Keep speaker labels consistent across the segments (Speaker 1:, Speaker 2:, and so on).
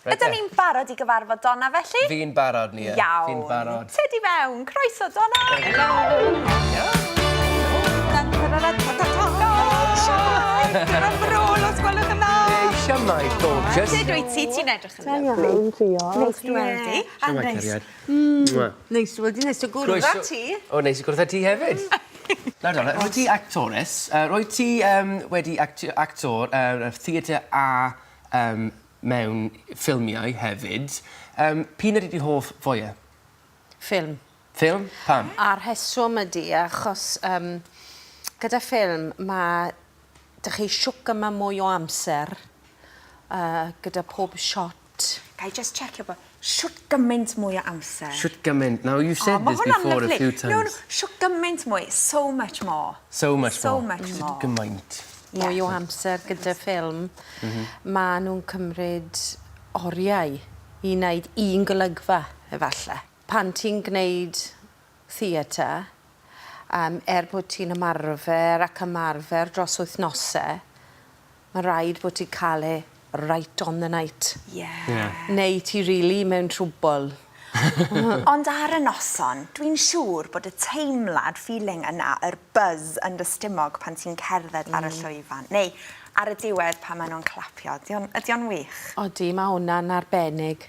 Speaker 1: Ydyn ni'n barod i gyfarfod Donna felly?
Speaker 2: Fi'n barod, Nia.
Speaker 1: Iawn.
Speaker 2: Fi'n barod.
Speaker 1: Tyd i fewn. Croeso, Donna.
Speaker 2: Helo.
Speaker 1: Drum roll os gwelwch yn dda.
Speaker 2: Hey, siamai, gorgeous.
Speaker 1: Sut wyt ti? Ti'n edrych yn lyfli.
Speaker 3: Diolch.
Speaker 1: Neis dy weld di. A
Speaker 2: Siamai,
Speaker 1: neis.
Speaker 2: cariad. Mwah.
Speaker 3: Neis dy weld di, neis dy gwrdd â ti.
Speaker 2: O, neis i gwrdd â ti hefyd. Nawr Donna, rwyt ti actores, uh, rwyt ti um, wedi actio, actor uh, theatr a um, mewn ffilmiau hefyd. Um, p'un ydy dy hoff fwya?
Speaker 3: Ffilm.
Speaker 2: Ffilm? Pam?
Speaker 3: A'r rheswm ydy achos um, gyda ffilm mae dych chi shwc yma mwy o amser uh, gyda pob shot.
Speaker 1: Ga i just checio bod shwt gymaint mwy o amser.
Speaker 2: Shwt gymaint. Now you've said
Speaker 1: oh,
Speaker 2: this before a few times.
Speaker 1: No, no, shwt gymaint mwy. So much more.
Speaker 2: So much
Speaker 1: so
Speaker 2: more.
Speaker 1: So much more.
Speaker 2: Shwt gymaint.
Speaker 3: Mwy o amser gyda ffilm. Mm -hmm. Maen nhw'n cymryd oriau i wneud un golygfa, efallai. Pan ti'n gwneud theatr, um, er bod ti'n ymarfer ac ymarfer dros wythnosau, mae rhaid bod ti'n cael e right on the night.
Speaker 1: Yeah.
Speaker 2: Yeah.
Speaker 3: Neu ti really mewn trwbl.
Speaker 1: Ond ar y noson, dwi'n siŵr bod y teimlad, feeling yna, yr buzz yn dy stumog pan ti'n cerdded ar y llwyfan. Neu ar y diwedd pan maen nhw'n clapio. Ydy o'n, ydy o'n wych?
Speaker 3: Odi, mae hwnna'n arbennig,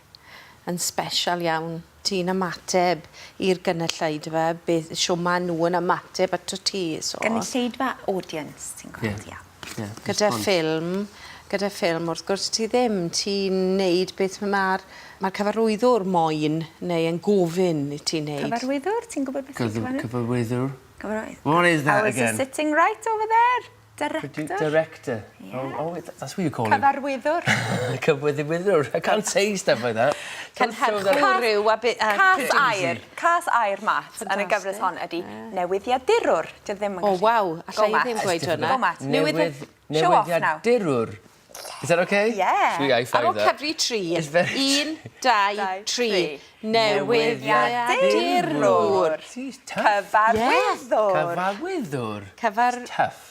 Speaker 3: yn special iawn. Ti'n ymateb i'r gynulleidfa, beth, shwd maen nhw yn ymateb ato ti. So.
Speaker 1: Gynulleidfa audience, ti'n gweld,
Speaker 2: Ie.
Speaker 1: ia.
Speaker 2: Yeah.
Speaker 3: Gyda
Speaker 2: Response.
Speaker 3: ffilm, gyda ffilm, wrth gwrs ti ddim, ti'n neud beth mae'r ma cyfarwyddwr moyn neu yn gofyn i ti wneud.
Speaker 1: Cyfarwyddwr, ti'n gwybod beth yw'n cyfarwyddwr?
Speaker 2: Cyfarwyddwr.
Speaker 1: Cyfarwyddwr.
Speaker 2: What is that
Speaker 1: I was
Speaker 2: again?
Speaker 1: sitting right over there. Director.
Speaker 2: Director. Oh, oh, that's what you call him.
Speaker 1: Cyfarwyddwr.
Speaker 2: Cyfarwyddwr. I can't say stuff like that. Don't throw that-
Speaker 3: Cynhyrchwr yw a a
Speaker 1: Cas air. Cas air, Matt, yn y gyfres hon ydy newyddiadurwr. Dio ddim yn
Speaker 3: O,
Speaker 1: gallu...
Speaker 3: waw,
Speaker 1: Go,
Speaker 3: alla i
Speaker 1: Matt.
Speaker 3: ddim gweud hwnna.
Speaker 1: Go, Matt.
Speaker 2: Newydd,
Speaker 1: Show off now.
Speaker 2: Newyddiadurwr. Is that okay?
Speaker 1: Yeah.
Speaker 2: Should we high
Speaker 3: Ar
Speaker 2: five
Speaker 3: ôl
Speaker 2: that?
Speaker 3: cyfri tri.
Speaker 2: It's very-
Speaker 3: Un, dau,
Speaker 1: Dau,
Speaker 3: tri.
Speaker 1: tri.
Speaker 3: Newyddiadurwr.
Speaker 2: Jeez, tough.
Speaker 1: Cyfarwyddwr.
Speaker 2: Cyfarwyddwr.
Speaker 3: Cyfar...
Speaker 2: Tough.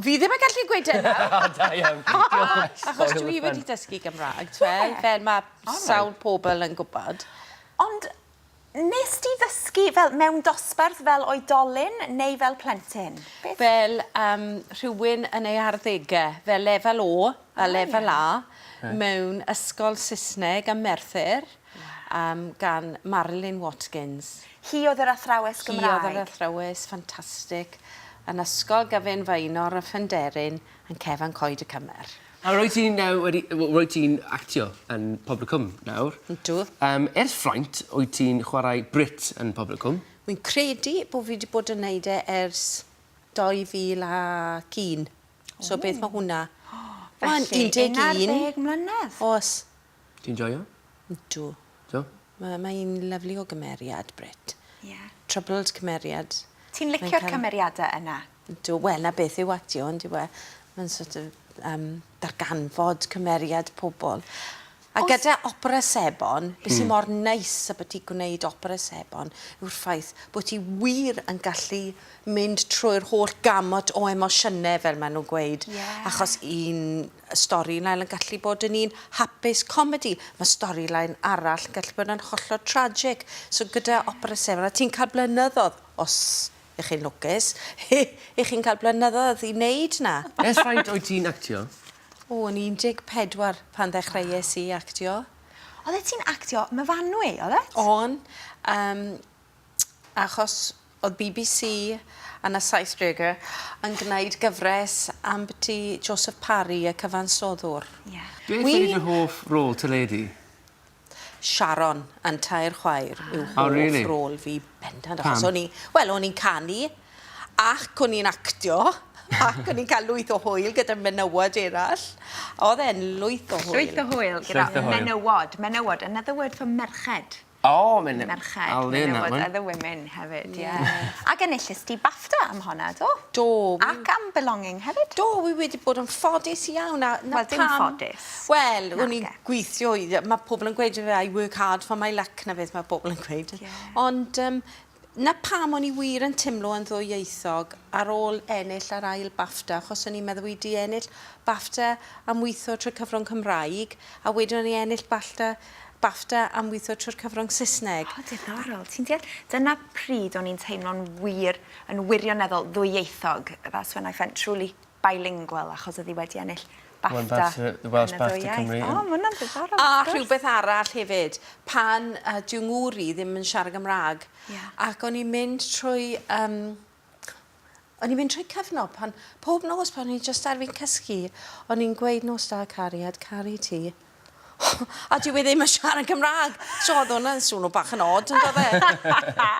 Speaker 3: Fi ddim yn gallu gweud hynna.
Speaker 2: O, da iawn. Diolch.
Speaker 3: Achos dwi wedi dysgu Gymraeg, fel, fel mae sawl pobl yn gwybod.
Speaker 1: Ond nes di ddysgu fel mewn dosbarth fel oedolyn neu fel plentyn? Beth?
Speaker 3: Fel um, rhywun yn ei arddegau, fel lefel O a lefel A, mewn ysgol Saesneg ym Merthyr, gan Marilyn Watkins.
Speaker 1: Hi oedd yr athrawes
Speaker 3: Hi
Speaker 1: Gymraeg.
Speaker 3: oedd yr athrawes ffantastig yn ysgol gyfun Faenor a Phenderyn yn Cefn Coed y Cymer.
Speaker 2: A rwy ti'n uh, wedi, rwy ti'n actio yn Pobl y Cwm nawr.
Speaker 3: Ydw.
Speaker 2: Ers faint wyt ti'n chwarae Brit yn Pobl y Cwm?
Speaker 3: Wy'n credu bod fi wedi bod yn neud e ers 2001. So beth mae hwnna? Mae'n
Speaker 1: Felly,
Speaker 3: 11.
Speaker 1: 11 mlynedd.
Speaker 3: Oes.
Speaker 2: Ti'n joio?
Speaker 3: Ydw.
Speaker 2: Do?
Speaker 3: Mae mae'n lyfli o gymeriad, Brit.
Speaker 1: Yeah.
Speaker 3: Troubled cymeriad.
Speaker 1: Ti'n
Speaker 3: Mae'n
Speaker 1: licio'r
Speaker 3: cael-
Speaker 1: cymeriadau yna?
Speaker 3: Ydw, wel, na beth yw actio, ond yw e. Mae'n sort of darganfod cymeriad pobl. A gyda opera sebon, beth sy'n mor neis a bod ti gwneud opera sebon yw'r ffaith bod ti wir yn gallu mynd trwy'r holl gamut o emosiynau, fel maen nhw'n gweud. Achos un storyline yn gallu bod yn un hapus comedy. Mae storyline arall yn gallu bod yn hollol tragic. So gyda opera sebon, a ti'n cael blynyddoedd, os ych chi'n lwcus, ych chi'n cael blynyddoedd i wneud na.
Speaker 2: Ers faint wyt ti'n actio?
Speaker 3: O, yn 14 pan ddechreuais i actio.
Speaker 1: Oeddet ti'n actio Myfanwy, oeddet?
Speaker 3: On, achos oedd BBC yn y 70au yn gwneud gyfres am byti Joseph Parry, y cyfansoddwr.
Speaker 2: Beth ydy dy hoff rôl teledu?
Speaker 3: Sharon yn Tair Chwaer yw hoff
Speaker 2: Oh, really?
Speaker 3: rôl fi bendant. Achos
Speaker 2: Pam?
Speaker 3: o'n i, wel, o'n i'n canu ac o'n i'n actio ac o'n i'n cael lwyth o hwyl gyda menywod eraill. Oedd e'n lwyth o hwyl.
Speaker 1: Llwyth o hwyl gyda
Speaker 2: Llwyth o hwyl.
Speaker 1: menywod. Menywod, another word for merched.
Speaker 2: Oh, men
Speaker 1: Merched,
Speaker 2: I'll learn that
Speaker 1: menywod,
Speaker 2: one.
Speaker 1: other women hefyd, ie. Ac enillais di BAFTA am honna, do?
Speaker 3: Do.
Speaker 1: Ac am Belonging hefyd.
Speaker 3: Do, wi wedi bod yn ffodus iawn. A, na
Speaker 1: Wel, dim
Speaker 3: pam-
Speaker 1: ffodus.
Speaker 3: Wel, o'n i'n
Speaker 1: Nage.
Speaker 3: gweithio, mae pobl yn gweud, "I work hard for my luck," na beth mae pobl yn gweud.
Speaker 1: Ie.
Speaker 3: Ond 'Na pam o'n i wir yn timlo yn ddwyieithog ar ôl ennill yr ail BAFTA achos o'n i'n meddwl wi 'di ennill BAFTA am weithio trwy cyfrwng Cymraeg a wedyn o'n i ennill BAFTA BAFTA am weithio trwy'r cyfrwng Saesneg.
Speaker 1: O diddorol. Ti'n deall? Dyna pryd o'n i'n teimlo'n wir yn wirioneddol ddwyieithog. That's when I felt truly bilingual achos oedd hi wedi ennill
Speaker 2: One
Speaker 1: BAFTA
Speaker 2: BAFTA, the Welsh
Speaker 1: yn y
Speaker 2: BAFTA
Speaker 1: ddwy iaith.
Speaker 2: Cymru.
Speaker 1: O, ma' hwnna'n ddiddorol,
Speaker 3: A
Speaker 1: wrth gwrs.
Speaker 3: rhywbeth arall hefyd, pan yy dyw ngŵr i ddim yn siarad Gymraeg.
Speaker 1: Ie.
Speaker 3: Ac o'n i'n mynd trwy yym o'n i'n mynd trwy cyfnod pan pob nos pan o'n i jyst ar fin cysgu, o'n i'n gweud nos da cariad, caru ti. A dyw e ddim yn siarad Cymraeg! So oedd hwnna'n swno bach yn od, yn doedd e?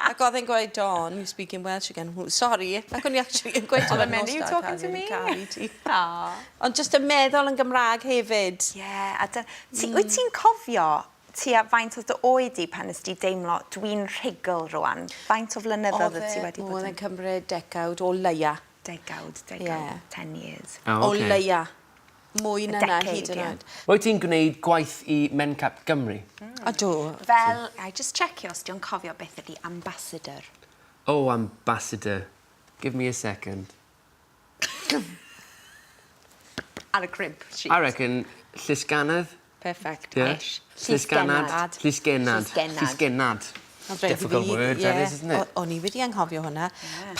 Speaker 3: Ac oedd e'n gweud, Dawn, you're speaking Welsh again. Sorry. Ac o'n i actually yn gweud
Speaker 1: Oedd e'n mynd, are you talking to me?
Speaker 3: Caru ti.
Speaker 1: Aw.
Speaker 3: Ond jyst yn meddwl yn Gymraeg hefyd.
Speaker 1: Ie, a dy- ti, wyt ti'n cofio tua faint oedd dy oed di pan nes di deimlo dwi'n rhugl rwan? Faint o flynyddoedd wyt ti wedi bod
Speaker 3: Oedd
Speaker 1: yn?
Speaker 3: e'n cymryd degawd o leia.
Speaker 1: Degawd, degawd, 10 years.
Speaker 2: Oh,
Speaker 3: O
Speaker 2: okay.
Speaker 3: leia. Mwy na 'na
Speaker 1: Decade,
Speaker 3: hyd yn
Speaker 1: ie.
Speaker 3: oed.
Speaker 2: Wyt ti'n gwneud gwaith i Mencap Gymru?
Speaker 3: Ydw.
Speaker 1: Fel, I just checio os dio'n cofio beth ydi ambassador.
Speaker 2: Oh, ambassador. Give me a second.
Speaker 1: Ar y crib sheet.
Speaker 2: I reckon llysganedd.
Speaker 3: Perfect.
Speaker 2: Yeah.
Speaker 3: Ish.
Speaker 2: Llysganad. Llysgenad.
Speaker 1: Llysgenad.
Speaker 2: Llysgenad.
Speaker 3: Oedd raid i
Speaker 2: Difficult
Speaker 3: fi-
Speaker 2: word, that is, isn't it?
Speaker 3: O- O'n i wedi anghofio hwnna.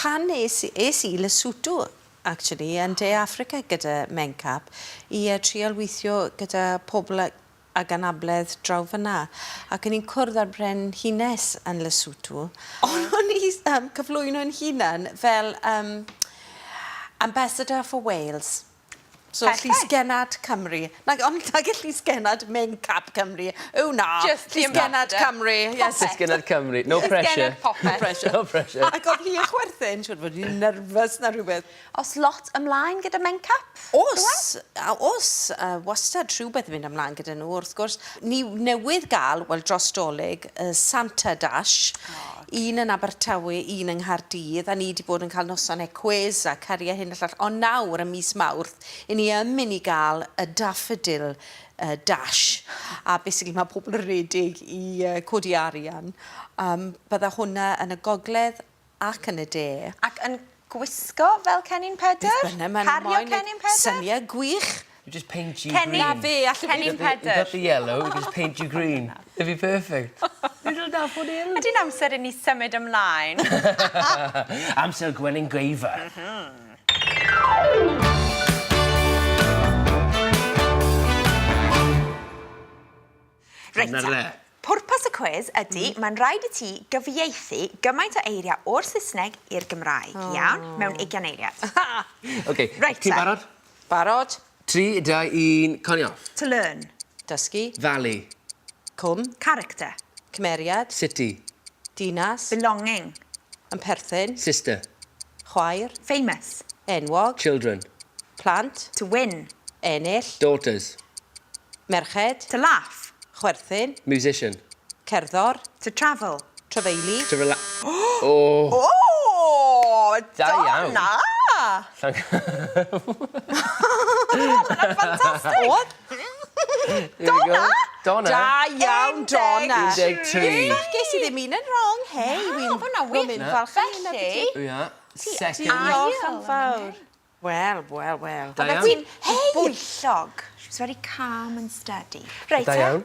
Speaker 3: Pan es, es i Lesotho, actually, yn De Affrica gyda Mencap, i uh, trial weithio gyda pobl ag anabledd draw fyna. Ac o'n i'n cwrdd â'r brenhines yn Lesotho. Ond o'n i um, cyflwyno'n hunan fel um, Ambassador for Wales. So
Speaker 1: Perfect.
Speaker 3: Llysgennad Cymru. Nag, ond nag y Llysgennad Mencap Cymru. O na.
Speaker 1: Just the
Speaker 3: Llysgennad
Speaker 1: ambassador.
Speaker 3: Cymru. Yes.
Speaker 2: Llysgennad Cymru. No pressure.
Speaker 1: Popeth.
Speaker 3: No pressure.
Speaker 2: No pressure.
Speaker 3: Ac oedd hi yn chwerthin, siŵr fod hi'n nervous na rhywbeth.
Speaker 1: Os lot ymlaen gyda Mencap?
Speaker 3: Os, a os, uh, wastad rhywbeth yn mynd ymlaen gyda nhw, wrth gwrs. Ni newydd gael, wel dros Dolig, y Santa Dash, oh, un yn Abertawe, un yng Nghaerdydd, a ni wedi bod yn cael noson e cwis a cariau hyn a llall. Ond nawr, ym mis Mawrth, i ni yn mynd i gael y Daffodil uh, Dash. A basically mae pobl yn redig i uh, codi arian. Um, bydda hwnna yn y gogledd ac yn y de.
Speaker 1: Ac yn gwisgo fel Cennin Pedr?
Speaker 3: Beth bynnag maen nhw
Speaker 1: Cario
Speaker 3: moyn.
Speaker 1: Cennin Pedr?
Speaker 3: Syniad gwych.
Speaker 2: You just paint you
Speaker 1: Cennin-
Speaker 2: green.
Speaker 3: Na fe, allwn
Speaker 1: Cennin
Speaker 2: You've got the-
Speaker 1: Pedr.
Speaker 2: You've got the yellow, we can just paint you green. It'd be perfect. Little daffodil.
Speaker 1: Ydy'n amser i ni symud ymlaen?
Speaker 2: Amser Gwenyn Greifer.
Speaker 1: Reit
Speaker 2: 'Na
Speaker 1: te.
Speaker 2: le.
Speaker 1: Pwrpas y cwis ydy, mae'n rhaid i ti gyfieithu gymaint o eiriau o'r Saesneg i'r Gymraeg, iawn? Mewn ugian eiliad.
Speaker 2: OK,
Speaker 1: Reit
Speaker 2: ti'n
Speaker 1: te.
Speaker 2: barod?
Speaker 3: Barod.
Speaker 2: 3, 2, 1, conio.
Speaker 1: To learn.
Speaker 3: Dysgu.
Speaker 2: Valley.
Speaker 3: Cwm.
Speaker 1: Character.
Speaker 3: Cymeriad.
Speaker 2: City.
Speaker 3: Dinas.
Speaker 1: Belonging.
Speaker 3: Yn perthyn.
Speaker 2: Sister.
Speaker 3: Chwaer.
Speaker 1: Famous.
Speaker 3: Enwog.
Speaker 2: Children.
Speaker 3: Plant.
Speaker 1: To win.
Speaker 3: Ennill.
Speaker 2: Daughters.
Speaker 3: Merched.
Speaker 1: To laugh.
Speaker 3: Chwerthin.
Speaker 2: Musician.
Speaker 3: Cerddor.
Speaker 1: To travel.
Speaker 3: Trafeili.
Speaker 2: To relax. Oh.
Speaker 1: O!
Speaker 2: Da iawn.
Speaker 1: Donna! Ffantastig!
Speaker 3: Oedd.
Speaker 2: Donna! Donna.
Speaker 3: Da iawn, Donna.
Speaker 2: 13.
Speaker 3: Ges i ddim un yn wrong. Hei,
Speaker 1: Ah, oedd hwnna'n wych.
Speaker 3: Dwi'n falch yn hynna
Speaker 1: Felly,
Speaker 3: byti.
Speaker 2: Yeah. Second.
Speaker 3: Diolch yn fawr. Wel, wel, wel.
Speaker 2: Da iawn.
Speaker 1: Ti'n bwyllog. She was very calm and steady. Reit,
Speaker 2: Da
Speaker 1: te.
Speaker 2: iawn.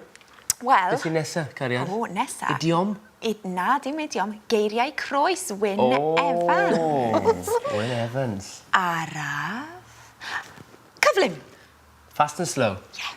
Speaker 1: Wel...
Speaker 2: Beth sy'n nesa, cariad?
Speaker 1: O, nesa.
Speaker 2: Idiom?
Speaker 1: I, na, dim idiom. Geiriau croes, Wyn
Speaker 2: Oh.
Speaker 1: Evans.
Speaker 2: Wyn Evans.
Speaker 1: Araf. Cyflym.
Speaker 2: Fast and slow.
Speaker 1: Yeah.